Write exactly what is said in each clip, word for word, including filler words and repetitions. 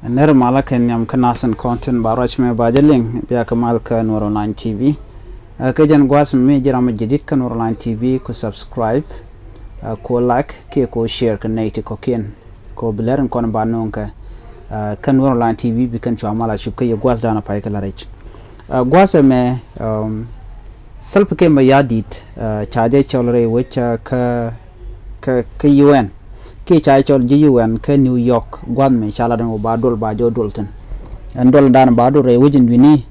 Nɛr malä kɛ nhiam kä nasin kɔn tin ba ruac mɛ ba jɛ liŋ bia kɛ mal kä Nuɛr Online T V. Ɛ, kɛ jɛn gua̱a̱th mi ji̱ ram mi jadid kä Nuɛr Online T V ku subscribe, ɛ, ku like kiɛ ku share kɛ nɛy ti kɔ̱kiɛn. Ku bi lɛr in kɔn ba no̱o̱ŋ kɛ, ɛ, kä Nuɛr Online T V bi kɛn cua mal a cup kä yɛ gua̱a̱th dan a pay kɛ la rɛc. Ɛ, gua̱a̱th ɛmɛ, um, Salva Kiir Mayardit, ɛ, ca jɛ cɔl rɛy wec, ɛ, kä, kä, kä U N. Kiɛ ca cɔl ji̱ U N kä New York gua̱th mi ca lat ɛn ɣöö ba duɔl ba jɔw duɔl thi̱n. Ɛn duɔl dan ba duɔl rɛy wec in wi̱ni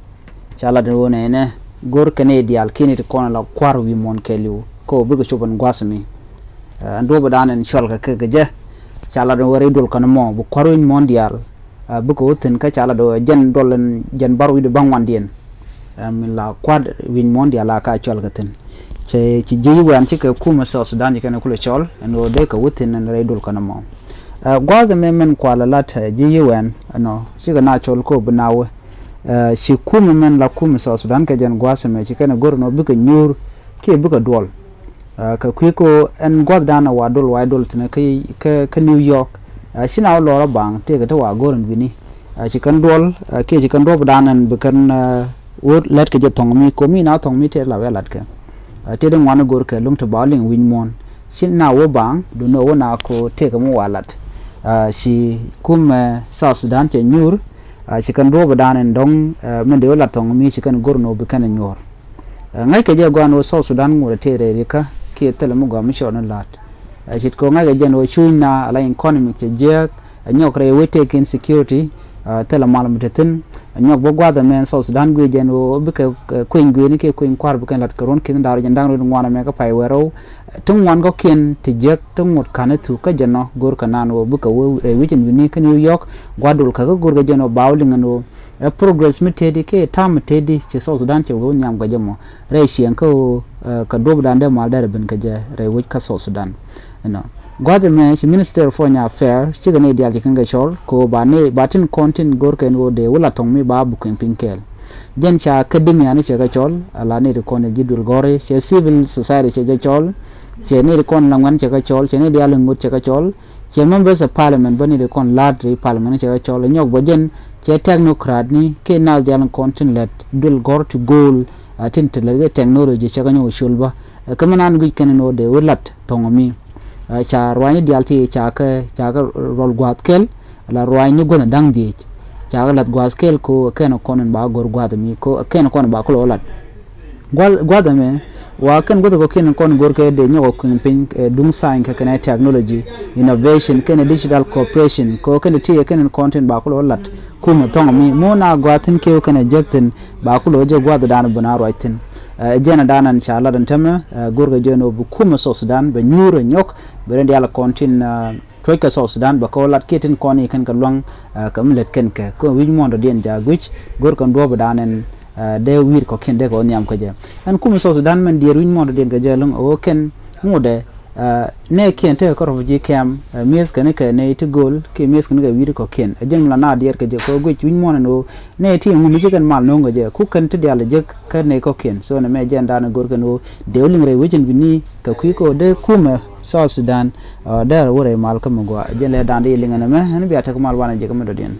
ca lat ɛn ɣöö nɛnɛ go̱r kɛn i̱ diaal kiɛ ni ti kɔn la kua̱r wi̱i̱ muɔ̱ɔ̱n kɛɛliw kä ɣöö bikɛ cop ɛn gua̱th mi. Ɛn duɔ̱ɔ̱p dan ɛn cɔl kɛ kɛ kɛ jɛ ca lat ɛn ɣöö rɛy duɔl kɛn mɔ bi kua̱r wi̱i̱ muɔ̱ɔ̱n diaal. Ɛ, bikɛ wä thi̱n kä ca lat ɣöö jɛn duɔl ɛn jɛn bar wi̱cdɛ ba̱ŋ wan diɛn. Ɛ, mi la kua̱r wi̱i̱ muɔ̱ɔ̱n diaal a ka cɔl kɛ thi̱n. Cɛ ci ji̱ U N cikɛ kumɛ South Sudan ci kɛn kulɛ cɔl ɛn ɣöö dee kɛ wä thi̱n ɛn rɛy duɔl kɛn mɔ. Ɛ, gua̱a̱th ɛmɛ mɛn kualɛ lat, ɛ, ji̱ U N ɛnɔ cikɛ na cɔl kɛ ɣöö bi na wä. Ɛ, ci kumɛ mɛn la kumɛ South Sudan kɛ jɛn gua̱a̱th ɛmɛ ci kɛn go̱r ɛnɔ bikɛ nyuur kiɛ bikɛ duɔl. Ɛ, kɛ kui̱ ko ɛn gua̱thdan ɛ wa dol wa dol thi̱n kä, kä, kä New York. Ɛ, ci na wä lɔr a baŋ tëëkɛ ti wa go̱r ɛn wi̱ni. Ɛ, ci kɛn duɔl, ɛ, kiɛ ci kɛn duɔp dan ɛn bi kɛn, ɛ, wä lät kɛ jɛ thɔŋ mi ko mi na thɔŋ mi tëë la wä lat kɛ. Ɛ, tëë di ŋuan go̱r kɛ luŋ ti ba wä liŋ wi̱ny muɔ̱ɔ̱n. Ci na wä baŋ du ni wä na ko tëëkɛ mi wa lat. Ɛ, ci kumɛ South Sudan cɛ nyuur. Ɛ, ci kɛn duɔp dan ɛn dɔŋ, ɛ, min di wä lat thɔŋ mi ci kɛn go̱r ni wä bi kɛn nyuɔr. Ɛ, ŋäc kɛ jɛ gɔaa ɛn ɣöö South Sudan ŋot ɛ tëë rɛy rikä kiɛ thilɛ mi gɔaa mi cɔɔd ni la̱t. Ɛ, ce̱tkɛ ŋäc kɛ jɛ ɛn ɣöö cuucna ala economic cɛ jiääk, ɛ, nyɔk rɛy wec tëëk insecurity, ɛ, thilɛ mal mi te thi̱n. Ɛ, nyɔk bä gua̱th ɛmɛ ɛn South Sudan guic jɛ ɛn ɣöö bikɛ, ɛ, kueny gui̱ni kiɛ kueny kua̱r bikɛn la̱t kɛ ruɔ̱n ki̱n da̱r jɛ da̱ŋ rɛw ŋuan ɛmɛ kä pay wɛɛr rɛw. Ɛ, ti ŋuan kɔ̱kiɛn ti jiäk ti ŋot ka̱n ɛ thuk kä jɛ nɔ go̱r kɛ naan ɣöö bikɛ wä rɛy wec ɛn wi̱ni kä New York gua̱dul kɛ kä go̱r kɛ jɛ ɛn ɣöö ba wä liŋ ɛn ɣöö ɛ progress mi tëëdi kiɛ ta̱a̱ mi tëëdi ci South Sudan cɛ wee wä nhiam kɛ jɛ mɔ rɛy ciɛŋ kä ɣöö, ɛ, kɛ duɔ̱p dan dee mal dɛr ɛ ben kɛ jɛ rɛy wec kä South Sudan. Ɛnɔ gua̱th ɛmɛ ci Minister of Foreign Affairs cikɛ nɛy diaal ci kɛn kɛ cɔl kɛ ɣöö ba nɛy ba tin kɔn tin go̱r kɛn ɣöö dee wä la thɔŋ mi ba buk kɛn piny kɛɛl. Jɛn ca academician cɛ kɛ cɔl ala nɛy ti kɔn ji̱ duël gɔ̱ri, cɛ civil society cɛ kɛ cɔl, cɛ nɛy ti kɔn la ŋuɛn cɛ kɛ cɔl, cɛ nɛy diaal ŋot cɛ kɛ cɔl. Cɛ members of parliament bä ni di kɔn la̱t ri parliament cɛ kɛ cɔl nyɔk bä jɛn cɛ technocrat ni kɛ nath dial kɔn tin lɛt duël gɔ̱r ti go̱o̱l a tin ti lɛt kɛ technology cɛ kɛ nyɔk col bä. Ɛ, kä mi nan guic kɛn ni wä dee wä lat thɔŋ mi. Ɛ, ca ruany dial ti ca kɛ ca kɛ rɔl gua̱th kɛl la ruany ni guänh da̱ŋ dhiec. Ca kɛ lath gua̱th kɛl ko kɛn kɔn in ba go̱r gua̱th mi ko kɛn kɔn ba kulɛ wä lat. Gua̱th, gua̱th ɛmɛ wa kɛn gua̱th kɔ̱kiɛn kɔn go̱r kɛ dee nyɔk ɔ kui̱n piny, ɛ, duŋ science kɛ kɛnɛ technology, innovation kɛnɛ digital cooperation kɛ kɛnɛ ti kɛnɛ kɔn tin ba kulɛ lat kumɛ thɔŋ mi mu na gua̱th tin kɛw kɛnɛ jek tin ba kulɛ jɛ gua̱th dan buna ruac tin. Ɛ, jɛn dan an ca lat ɛn tämɛ, ɛ, go̱r kɛ jɛn ɔ bi kumɛ South Sudan bɛ nyuur ɛ nyɔk bɛ ren dial kɔn tin, ɛ, tuɔc kɛ South Sudan bɛ kɛ wä lat kiɛ tin kɔn i̱ kɛn kɛ luaŋ, ɛ, kɛ mi lät kɛn kɛ kɛ wi̱c muɔ̱ɔ̱n dɔ̱diɛn jaak gui̱c go̱r kɛn duɔ̱ɔ̱p dan ɛn, ɛ, dee wi̱i̱r kɔ̱kiɛn dee kɛ wä nhiam kɛ jɛ. Ɛn kum South Sudan mɛn diɛɛr wi̱c muɔ̱ɔ̱n dɔ̱diɛn kɛ jɛ lo̱ŋ ɛ wä kɛn ŋotdɛ, ɛ, nɛɛkiɛn tekɛ kä refugee camp, ɛ, mi̱eth kɛn kɛ nɛy ti go̱o̱l kiɛ mi̱eth kɛn kɛ wi̱i̱r kɔ̱kiɛn. Ɛ jɛn mi la na diɛɛr kɛ jɛ kɛ wä guic wi̱c muɔ̱ɔ̱n ɛn ɣöö nɛy ti ŋu mi ci kɛn mal no̱o̱ŋ kɛ jɛ ku kɛn ti diaal ɛ jek kä nɛy kɔ̱kiɛn. So nɛ mɛ jɛn dan ɛ go̱r kɛn ɣöö dee wä liŋ rɛy wecin wi̱ni kɛ kui̱ kɛ wä dee kumɛ South Sudan, ɛ, dee rɛ wä rɛy mal kä mi gɔaa. Ɛ jɛn lɛ dan dee liŋ ɛn ɛmɛ ɛn bia tek mal wanɛ jɛ kä mi dɔ̱diɛn.